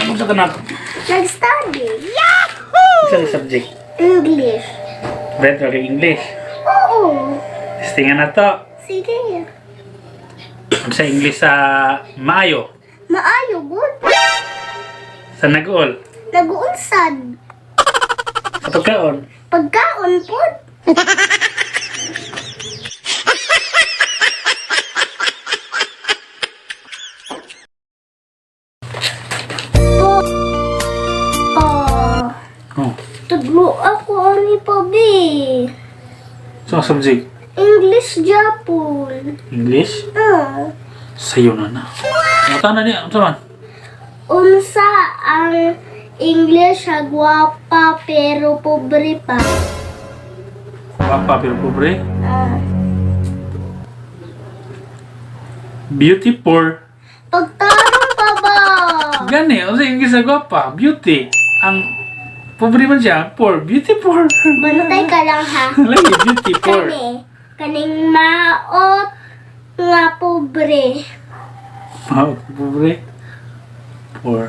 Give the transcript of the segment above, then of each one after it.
Ano sa kanat? Nag-study. Yahoo! Isa yung subject. English. Better kay English. Oo. Testingan na to. Sige. Sa English sa maayo. Maayo, good. Sa nag-all. Nag-uunsad. Sa pagkaon. Pagkaon po. Po. Oh. Oh. Tudlo ako ani pa be. So, ang subject? English Japon. English? Ah. Sayo na na. Mata na niya. Ano man? Unsa ang English sa gwapa pero pobre pa? Papa, pero pobre. Ah. Beauty poor. Pagtarong pa ba? Gani, o sa English sa gwapa. Beauty. Ang pobre man siya, poor. Beauty poor. Bantay ka lang ha. Lagi, beauty poor. Kani, kaning maot nga pobre. Wow, pobre. Poor.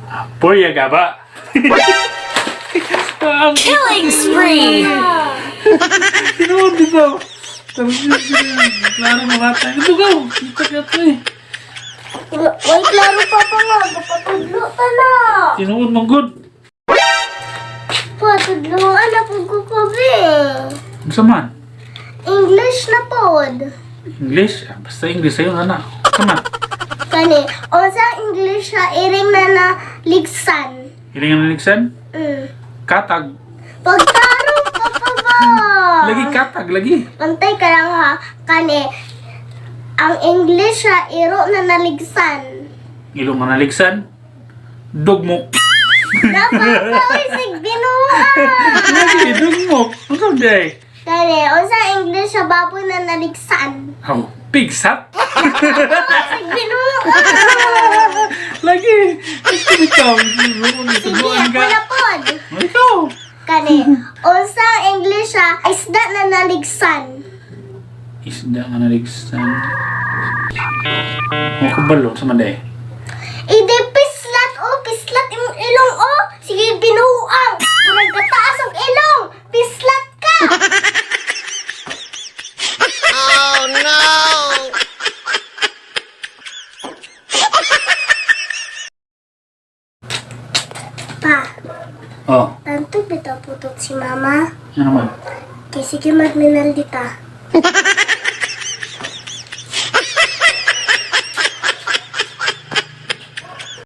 Ah, poor yaga ba? Ang Killing spree! tinuod dito. Klaro na bata. Ito ka. Ito ka ito eh. Way klaro pa pa nga, gapatudlo ta na. Tinuod mong good. Patudloan na po ko pa be. Ano sa man? English na pod. English? Ah, basta English sa'yo na na. Ano man? Kani, unsa English sa iring na naligsan? Hilingan na ligsan? Katag. Pagtarong pa pa ba? Lagi katag, lagi. Pantay ka lang ha. Kani, ang English sa iro na naligsan. Ilong nga naligsan? Dugmok. Napakaoy sig binuha. Lagi, dugmok. Ano sa day? Kani, unsa English sa baboy na naligsan? Oh, pigsat. Sig binuha. Lagi. Ito ikaw. Sige, Tubuan ako ka. na pod. Oh, ikaw. Kani, unsa English sa isda na naligsan? Isda nga naligsan. Ang kabalo sa manday. Ide pislat o pislat imong ilong o. Sige binuang. Murag kataas og ilong. Pislat ka. Oh no! Pa, Oh, tanto bitaw putot si mama. ano naman? Kay sige magminal dita.